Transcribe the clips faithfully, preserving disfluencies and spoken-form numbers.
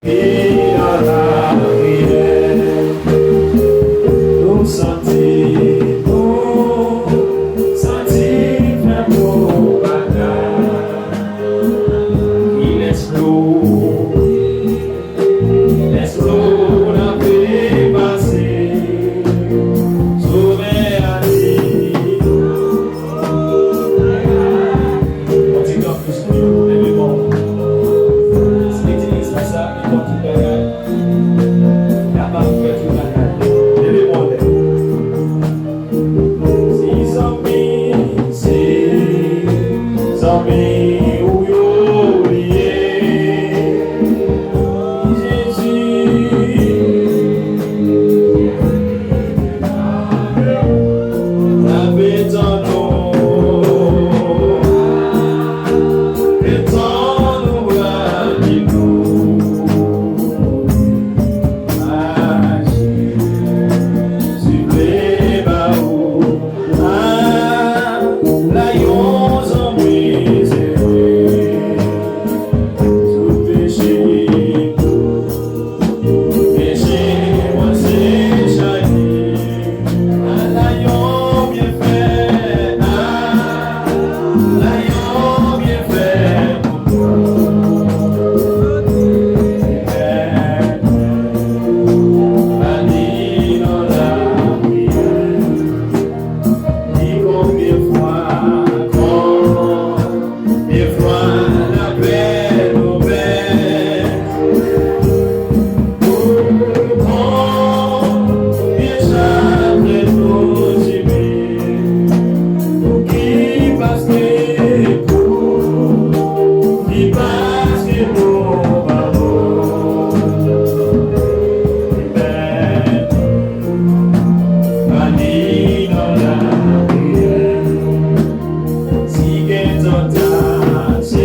Epi nan lapriyè, nou santi, nou santi fè bon bagay. Kilès nou, kilès nou n ap pase? Sovè a di, yon ti kanpis pou yo, leve men w. Legliz la sa, li konn tout bagay. Kapab fè tout bagay. Leve men w anlè. Si zanmi, si zanmi ou yo ye, Jezi. Lave tan nou, e tan nou bra di nou. Maji, sivle ba ou, a, la yon zanmi sere. Sou peche, peche mwen se chaje. Ala yon byenfè, ala yon byenfè pou mwen. Beni nan lapriyè. Di konbyen fwa, konbyen fwa lapè nou pè. Konbyen chak lè nou jime. Pou ki paske, pou ki paske nou pa bon. Amen. Ani nan lapriyè. Si gen tantasyon,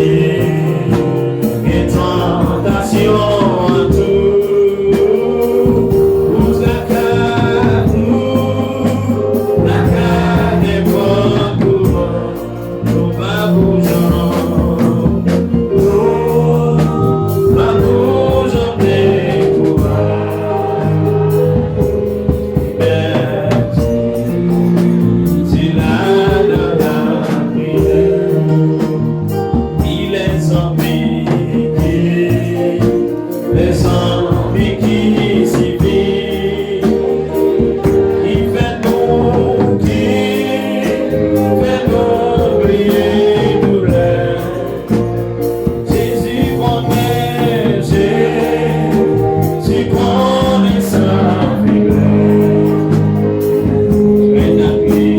gen tantasyon an tou, ou traka nou, traka nenpòt kouman. Nou pa pou jan, nou pa pou jan dekouraje. Bèl ti, ti la nan lapriyè. Pi lèzanmi ki Lèzanmi ki sivi, ki fè nou, ki fè nou bliye doulè. Jezi konnen, Jezi konnen sa pi bèl. Mèt ak li,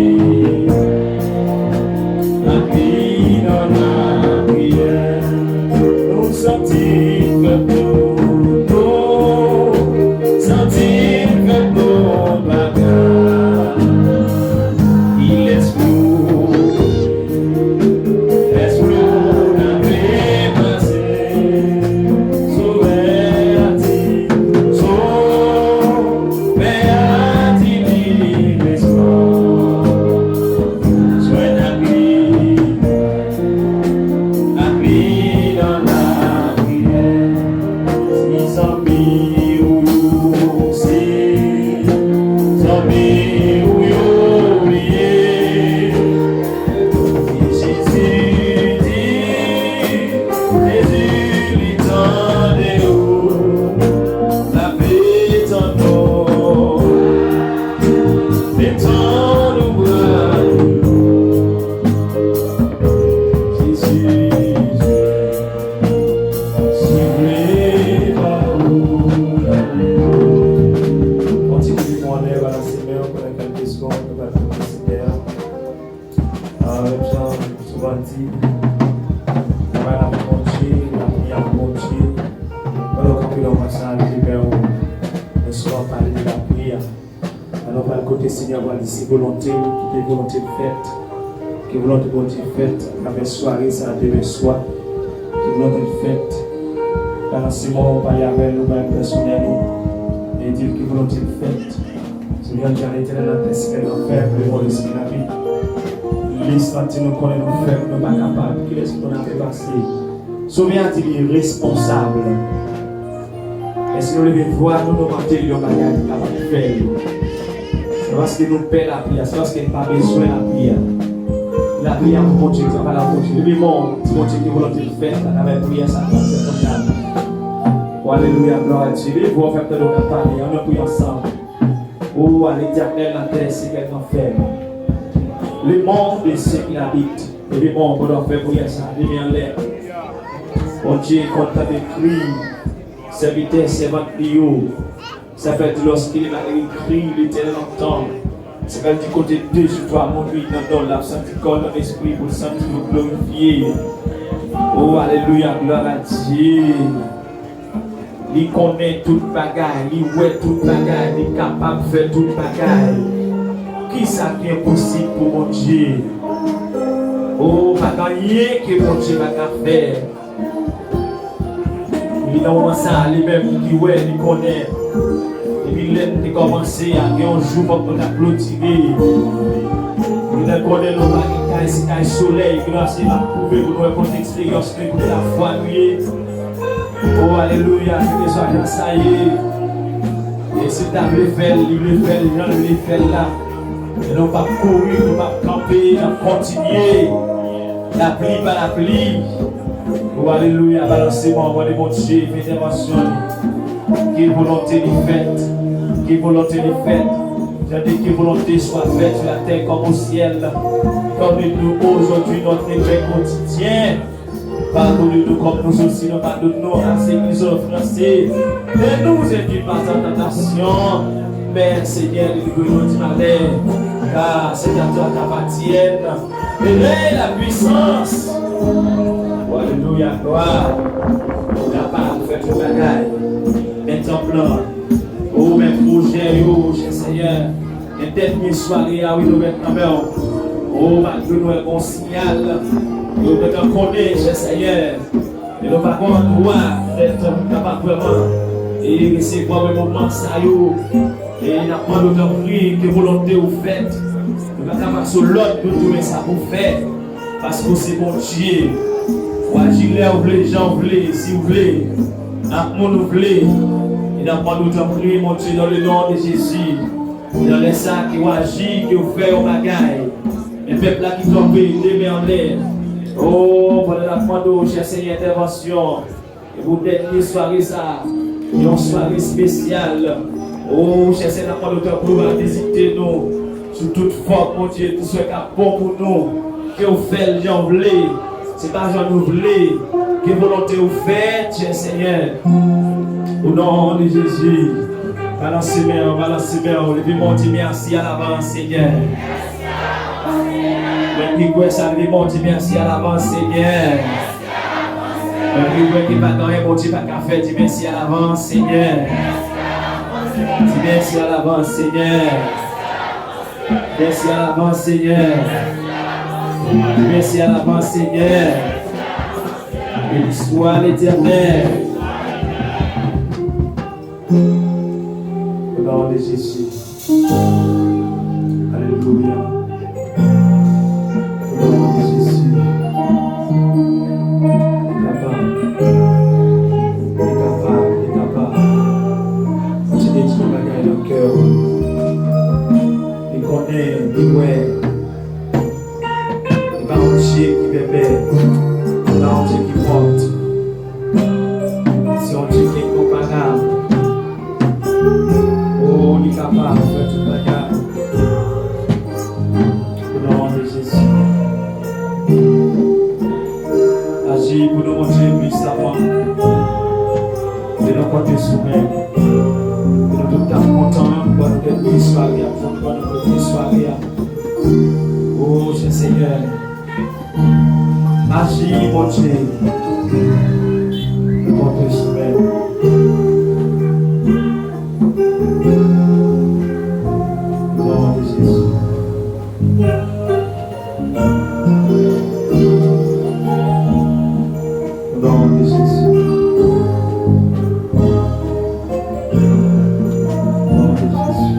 ak li nan lapriyè. Nou santi fèt nou, nou santi fèt nou bagay. Kilès pou, kilès pou n ap pase? Sovè a di, Sovè a di li bezwen jwenn ak li. Ak li nan lapriyè. Si zanmi ou, si zanmi ou yo bliye, di Jezi, di Jezi li tande ou, l ap tann ou. Detann ou bra nou. Jezi, sivle ba ou. Yon ti kout pwen anlè, balanse men w pandan kèlke segonn, nou pral priye Senyè a. Ah, menm jan m souvan di, travay la pou Bondye, lapriyè pou Bondye. Pandan w kanpe nan mwen sa, li te pè ou, nou souvan pale de lapriyè. Alò, pral kote Senyè a, pral di, se volonte l, kite volonte l fèt. Ke volonte Bondye fèt atravè sware sa a demen swa. Ke volonte l fèt. Balanse men w, pale avè l, ou pale pèsonèl ou. E di l ke volonte l fèt. Senyè, di a Letènèl, nan tè syèl, nan fè pou le mond espri la vi. Lè santi nou konnen nou fèb, nou pa kapab. Kilès pou n ap pase? Sovè a di li responsab. Èske nou leve vwa nou, nou mande l yon bagay, li kapab fè l? Se paske nou pè lapli a, se paske n pa bezwen lapli a. Lapli a pou Bondye, travay la pou Bondye. Leve men w, di Bondye ki volonte l fèt atravè priyè sa k ap fèt kounya. O, alelouya, glwa a Dye. Leve vwa w, fè m tande w k ap pale, ann nou priye ansanm. O, a Letènèl, latè, syèl èk lanfè. Le monde et ceux qui l'habitent. Leve men w pandan w fè priyè sa, leve anlè. Bondye konn tande kri sèvitè, sèvant li yo. Sa fè di, lorsqu'il est malade, il crie, l'Éternel entend. Sa fè di, kote de sou twa moun wi nan non l ap santi kò l, nan lespri, pou l santi yo glorifye. O, alelouya, glwa a Dye. Li konnen tout bagay, li wè tout bagay, li kapab fè tout bagay. Kisa ki enposib pou Bondye? O, pa gen anyen ke Bondye pa ka fè. Li nan moman sa a, li menm ki wè, li konnen. Depi lè n te kòmanse a, gen yon jou fòk nou ta klotire. Li nan konnen nou pa gen kay, se kay solèy, glase l ap pwouve pou nou wè kote eksperyans nou, kote lafwa nou ye. O, alelouya, kèlkeswa jan sa ye. E si l ta vle fè l, li vle fè l jan l vle fè l la. E nou p ap kouri, nou p ap kanpe, n ap kontinye. Lapli pa lapli. O, alelouya, balanse men w, mande Bondye fè entèvansyon li. Ke volonte li fèt. Ke volonte li fèt. Tande, ke volonte swa fèt sur la terre comme au ciel. Donne-nous aujourd'hui notre pain quotidien. Pardonne-nous comme nous aussi nous pardonnons à ceux qui nous ont offensés. Ne nous induis pas en tentation, mais Seigneur, délivre-nous du malin. Car c'est à toi qu'appartiennent le règne, la puissance. Alelouya, glwa. Ou kapab fè tout bagay. Men tanp lan. Ou men pwojè yo, chè Senyè. Men dènye sware a, wi, nou met nan men w. O, malgre nou wè gon siyal, nou gentan konnen, chè Senyè. E nou pa gon dwa nèt pou nou kapab vrèman e resevwa men moman sa yo. E n ap mande w tanpri ke volonte w fèt. Nou pa ka pase w lòd pou di w men sa pou w fè. Paske w se Bondye. W aji lè w vle, jan w vle, si w vle, ak moun w vle. E n ap mande w tanpri, Bondye, dans le nom de Jésus. Nan lè sa ke w aji, ke w fè yon bagay. Men pèp la ki kanpe, de men anlè. O, pandan n ap mande w, chè Senyè, entèvansyon. E pou dènye sware sa, yon sware espesyal. O, chè Senyè, n ap mande w tanpri w al vizite nou sou tout fòm, Bondye, tout sa k ap bon pou nou. Ke w fè l jan w vle. Se pa jan nou vle, ke volonte w fèt, chè Senyè. O non de Jezi, balanse men w, balanse men w, leve men w, di mèsi alavans, Senyè. Mwen ki kwè sa, leve men w, di mèsi alavans, Senyè. Mwen ki kwè ke pa gen anyen Bondye pa ka fè, di mèsi alavans, Senyè. Di mèsi alavans, Senyè. Mèsi alavans, Senyè. Mèsi alavans, Senyè. Beni swa Letènèl. O non de Jezi. Alelouya. O non de Jezi. Li kapab. Li kapab. Li kapab. Kontinye di yon bagay nan kè w. Li konnen, li wè. Li pa yon Dye ki bèbè. Li pa yon Dye ki pòt. Se yon Dye ki enkonparab. O, li kapab fè tout bagay. O non de Jezi. Aji pou nou, Bondye, puissamment. E nou konte sou men. E nou tout ap kontan pou nou dènye sware a, pou nou dènye sware a. O, chè Senyè. Aji, Bondye. Nou konte sou men. O non de Jezi. O non de Jezi. O non de Jezi.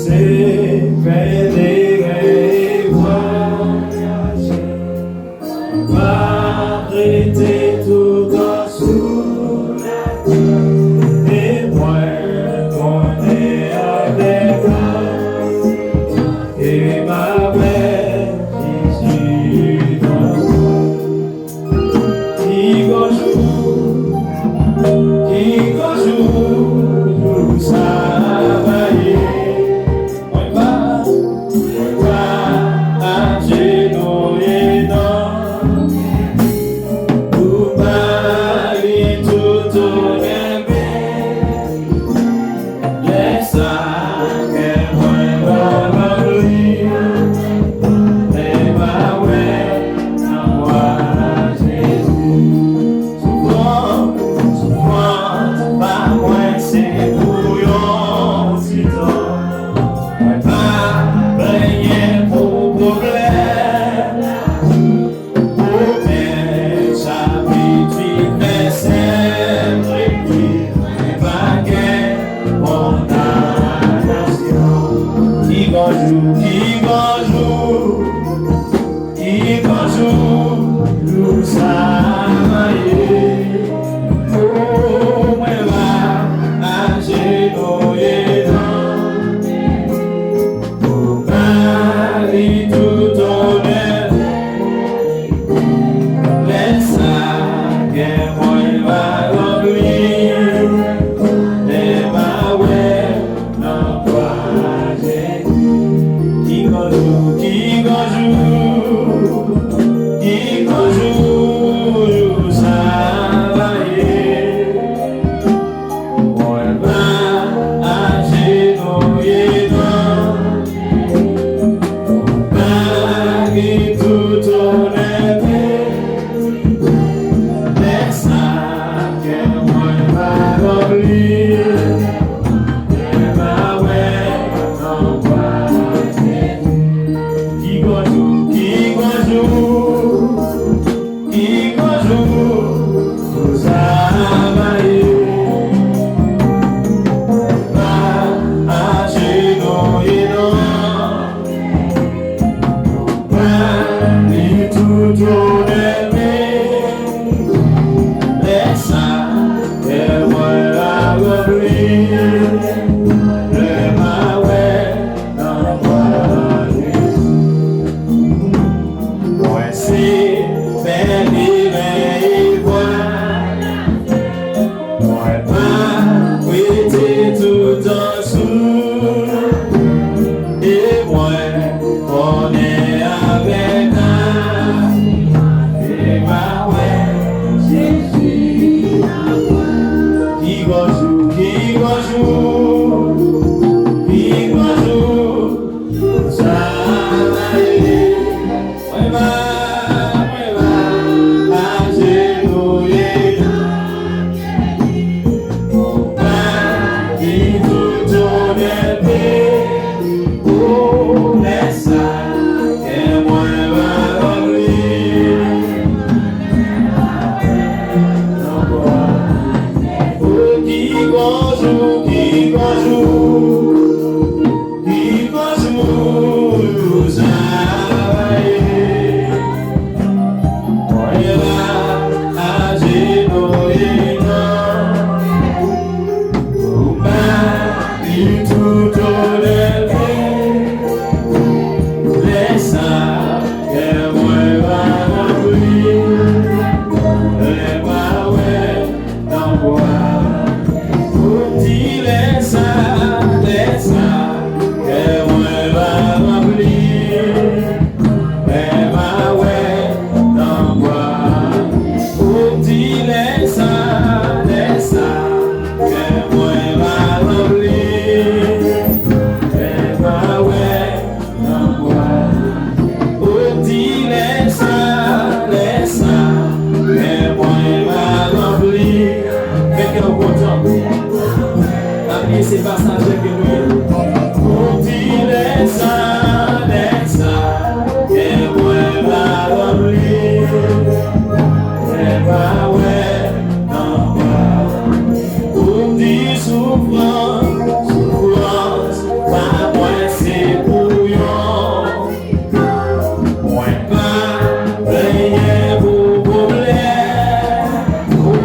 Se pèleren vwayaje. E mwen konnen avèk la, e m avèk Jezi nan mwen. Ki gwo jou, ki gwo jou, jou sa va ye. Mwen pa, mwen pa ajenouye non. Pou Mari tout onè, men lè sa kè mwen va ranpli, lè m a wè nan bra Jezi. Soufrans, soufrans pa mwen se pou yon ti tan. Mwen pa plenyen pou pwoblèm. Womè chapit uit vèsè trant, mwen pa gen kondanasyon. Ki gwo jou, ki gwo jou, ki gwo jou, jou sa va ye. O, mwen va ajenouye nan Pou Mari tout onè, lè sa kè mwen va ranpli, lè m a wè nan bra Jezi. Ki gwo jou, ki gwo jou, ki gwo jou, jou sa va ye. Mwen va ajenouye non. Mari tout onè, lè sa kè mwen va ranpli, lè m a wè nan bra Jezi. Ki gwo jou, ki gwo jou, ki gwo jou, jou sa va ye. Pa ajenouye non. Mari tout onè, men lè sa kè mwen va ranpli, lè m a wè nan bra Jezi. Mwen se pèleren e vwayaj. Mwen pa rete toutan sou. E mwen konnen avèk la, e m a wè Jezi nan mwen. Ki gwo jou, ki gwo jou, ki gwo jou, sa va ye. Mwen va, mwen va ajenouye. Mari tout onè, o, lè sa kè mwen va ranpli. O, ki gwo jou, ki gwo jou, ki gwo jou sa va ye. Mwen va ajenouye non. Mari tout onè, lè sa kè mwen va ranpli, lè m a wè nan bra. Ou di lè sa, lè sa, kè mwen va ranpli, lè m a wè nan bra. Ou di lè sa, lè sa, kè mwen va ranpli, lè m a wè nan bra. Ou di lè sa, lè sa, kè mwen va ranpli. Fè kè w kontan. Pa bliye se pasaje ke nou ye. Ou di lè sa, lè sa, kè mwen va ranpli. Lè m a wè nan bra. Ou di soufrans, soufrans pa mwen se pou yon. Mwen pa plenyen pou pwoblèm. O,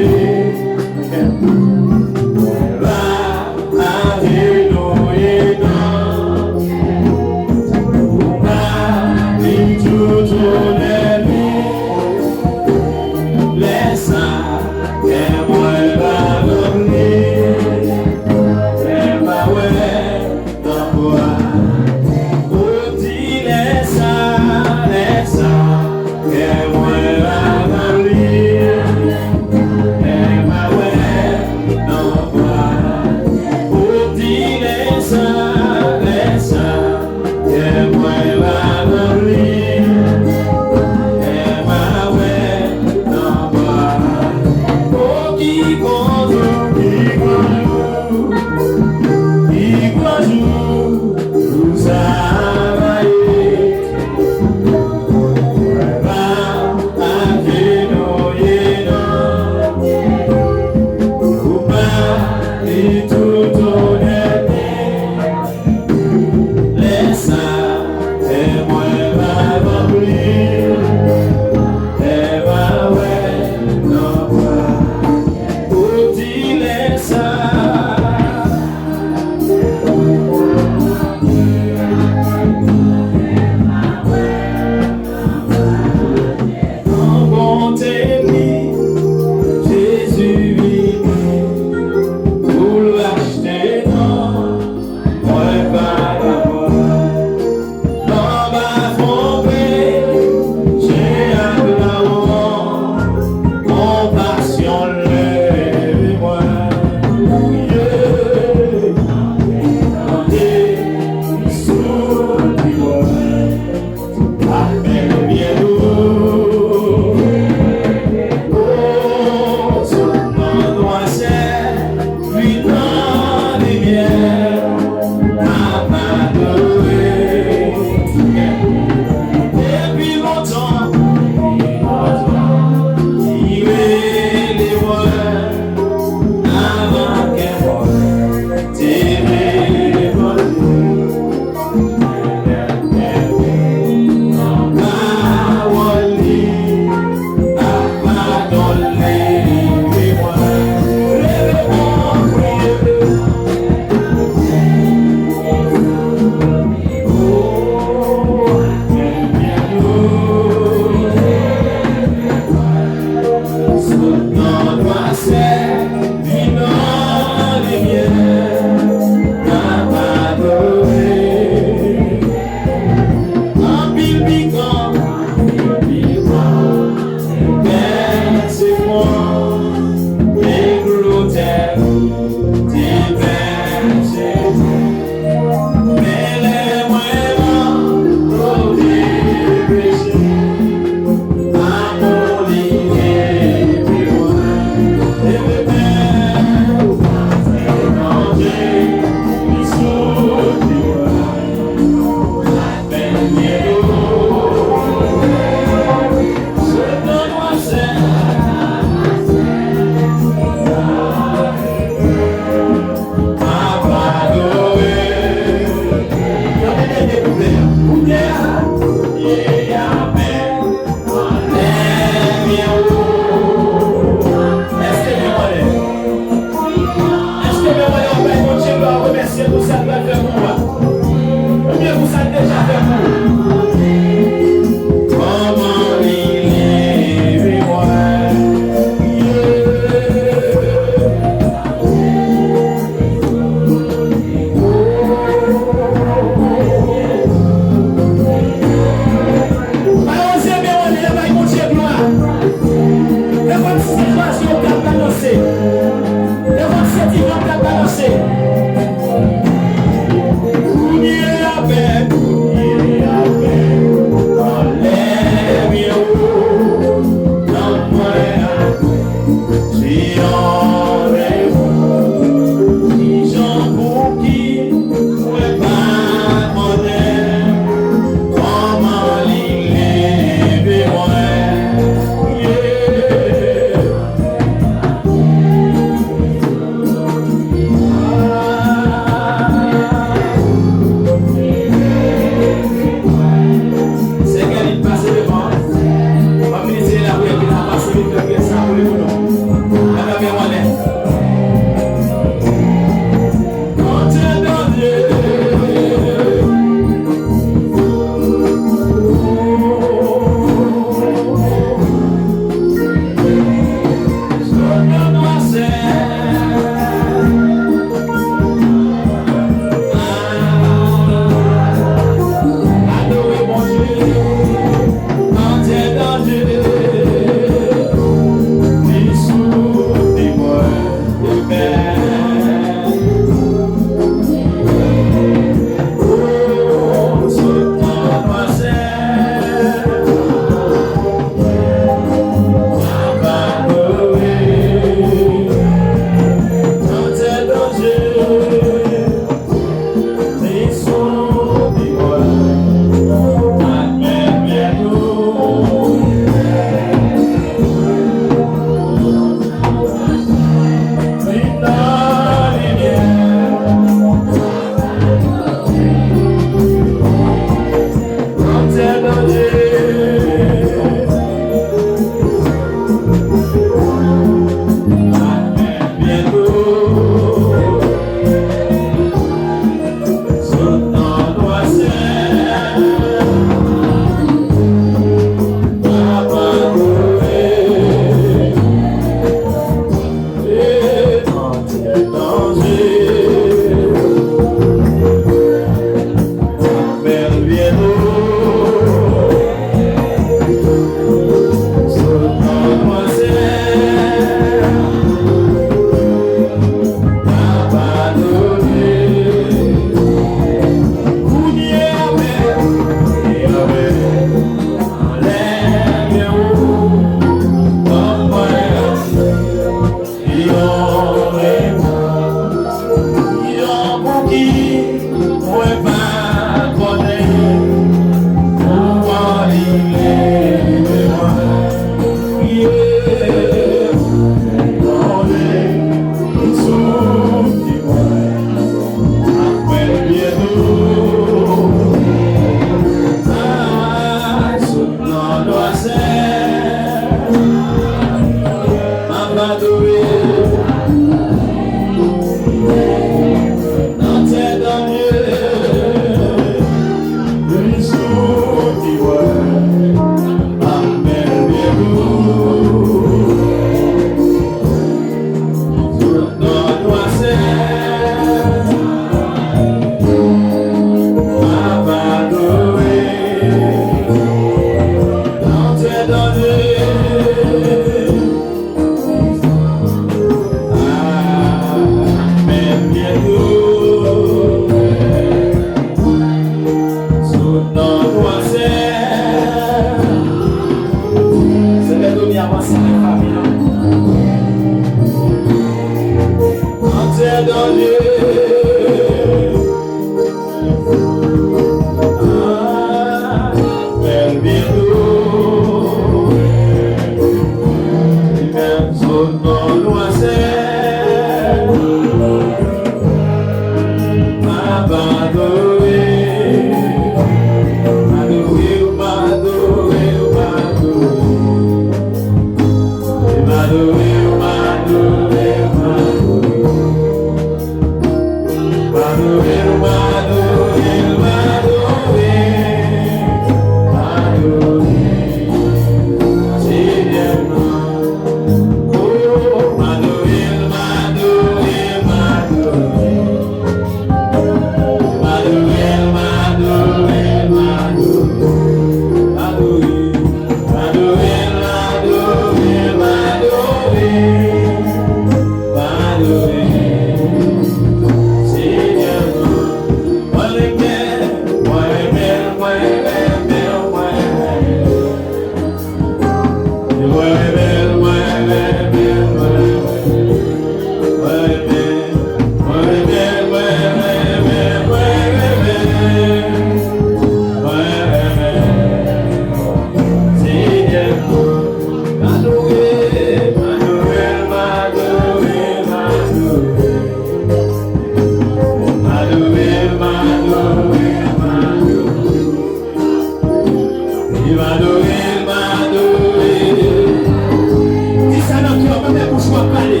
Di sa nan kè w, pa fè bouch ou ap pale.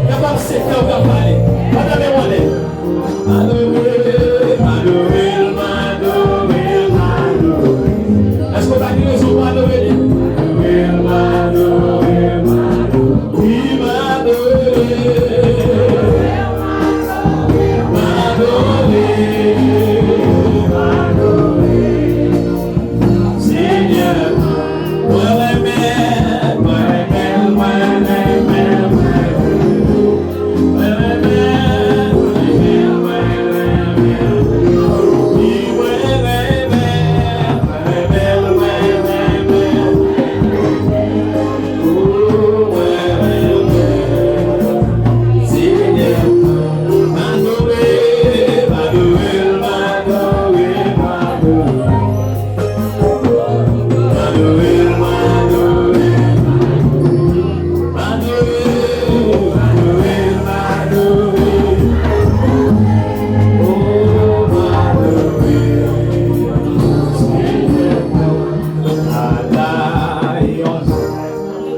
Kapab se kè w k ap pale. Pa tande w anlè. Èske w pa gen rezon pou adore li?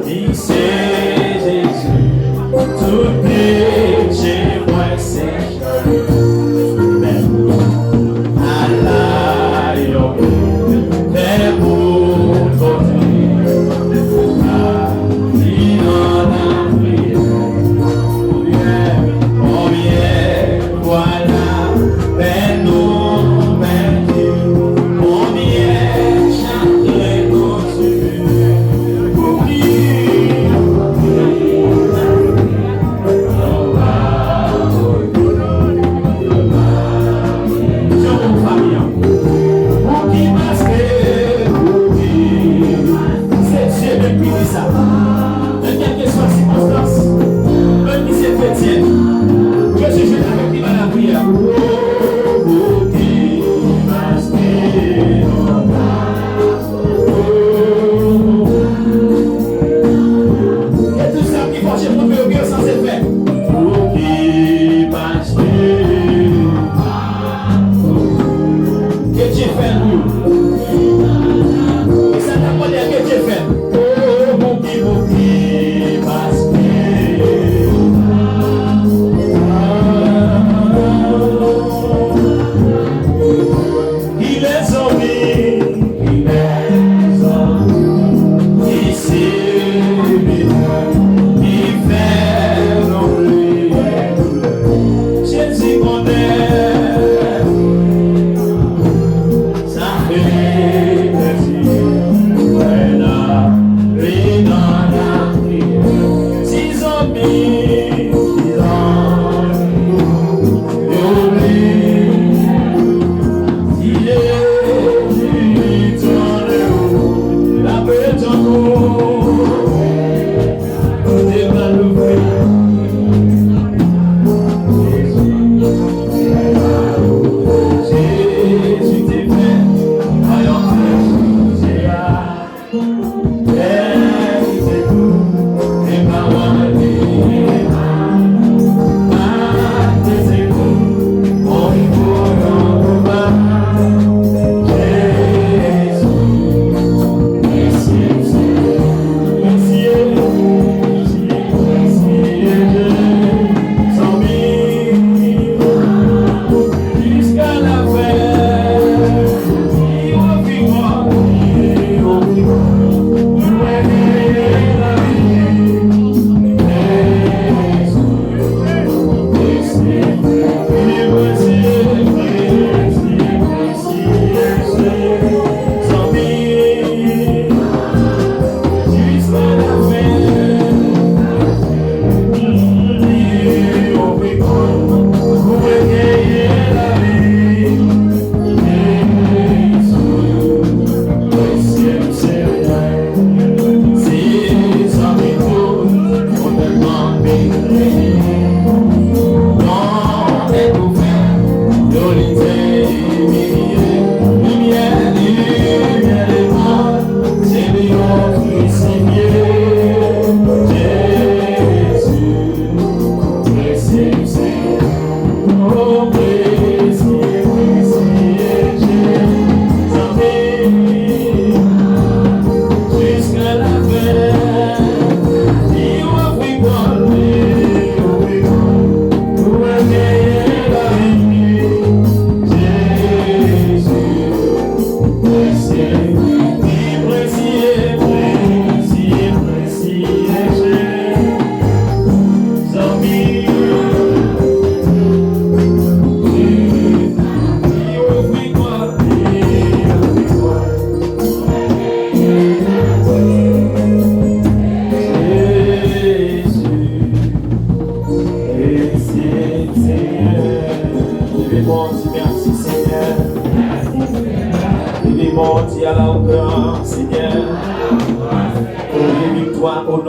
Li se Jezi, tout peche mwen se Ala yon fè pou Bondye. Li nan lapriyè. Konbyen fwa lapèn nou pèdi? Konbyen chagren nou Ke tout sa ki fòse pou yo, ke yo sanse fè. Pou ki pastè. Ke Dye fè l pou yo. E sa n ap mande a, ke Dye fè l. O, pou ki, pou ki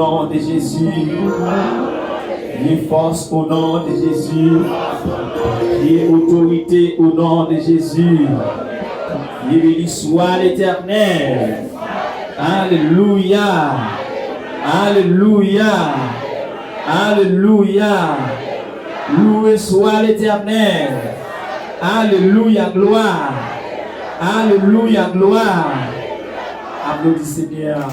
Nom de Jésus. Viens force au nom de Jésus. Viens autorité au nom de Jésus. Viens béni soit l'Éternel. Alléluia. Alléluia. Alléluia. Loué soit l'Éternel. Alléluia, gloire. Alléluia, gloire. Aplodi Senyè a.